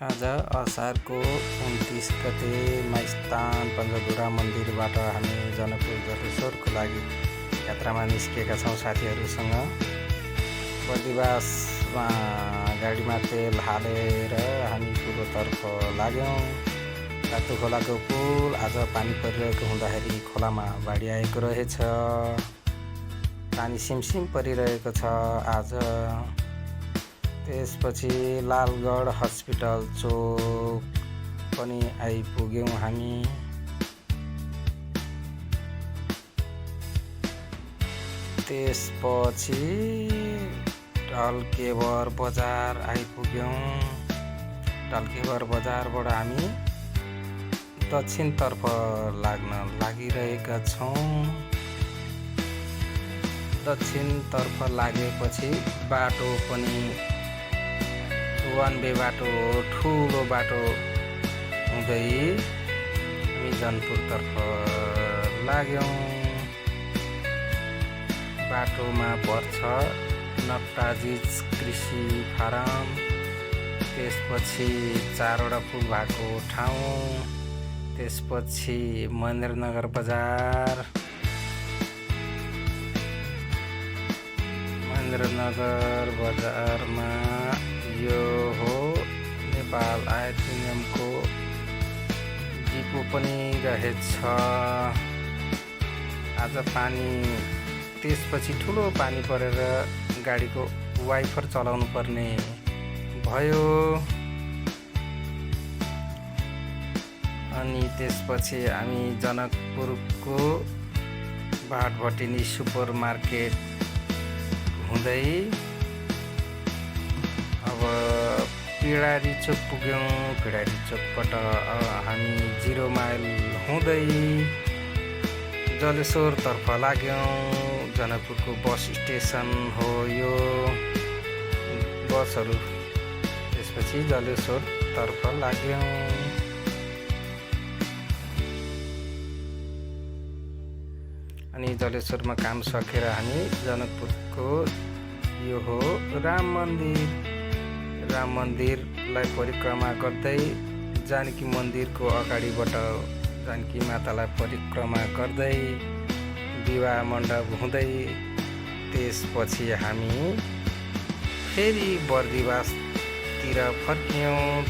आज असारको 29 गते माइस्थान पञ्चधुरा मन्दिरबाट हामी जनकपुर जलेश्वरको लागि यात्रामा निस्केका छौँ साथीहरूसँग। बर्दिवासमा गाडीमा तेल हालेर हामी पूर्वतर्फ लाग्यौँ। रातो खोलाको पुल आज पानी परिरहेको हुँदाखेरि खोलामा बाढी आएको रहेछ। पानी सिमसिम परिरहेको छ आज। त्यसपछि लालगढ हस्पिटल चोक पनि आइपुग्यौँ हामी। त्यसपछि ढल्केवर बजार आइपुग्यौँ। ढल्केवर बजारबाट हामी दक्षिणतर्फ लाग्न लागिरहेका छौँ। दक्षिणतर्फ लागेपछि बाटो पनि वान वे बाटो हो, ठुलो बाटो हुँदै हामी जनकपुरतर्फ लाग्यौँ। बाटोमा पर्छ नक्टाजिज कृषि फारम, त्यसपछि 4वटा पुल भएको ठाउँ, त्यसपछि महेन्द्रनगर बजार, महेन्द्रनगर बजारमा यो हो नेपाल आयरनियमको डिपो पनि रहेछ आज पानी। त्यसपछि ठुलो पानी परेर गाडीको वाइफर चलाउनु पर्ने भयो। अनि त्यसपछि हामी जनकपुरको भाटभटिनी सुपर मार्केट हुँदै अब पिडारी चोक पुग्यौँ। पिडारी चोकबाट हामी 0 माइल हुँदै जलेश्वरतर्फ लाग्यौँ। जनकपुरको बस स्टेसन हो यो बसहरू। त्यसपछि जलेश्वरतर्फ लाग्यौँ। अनि जलेश्वरमा काम सकेर हामी जनकपुरको यो हो राम मन्दिर। राम मन्दिरलाई परिक्रमा गर्दै जानकी मन्दिरको अगाडिबाट जानकी मातालाई परिक्रमा गर्दै विवाह मण्डप हुँदै त्यसपछि हामी फेरि बर्दिवासतिर फर्क्यौँ।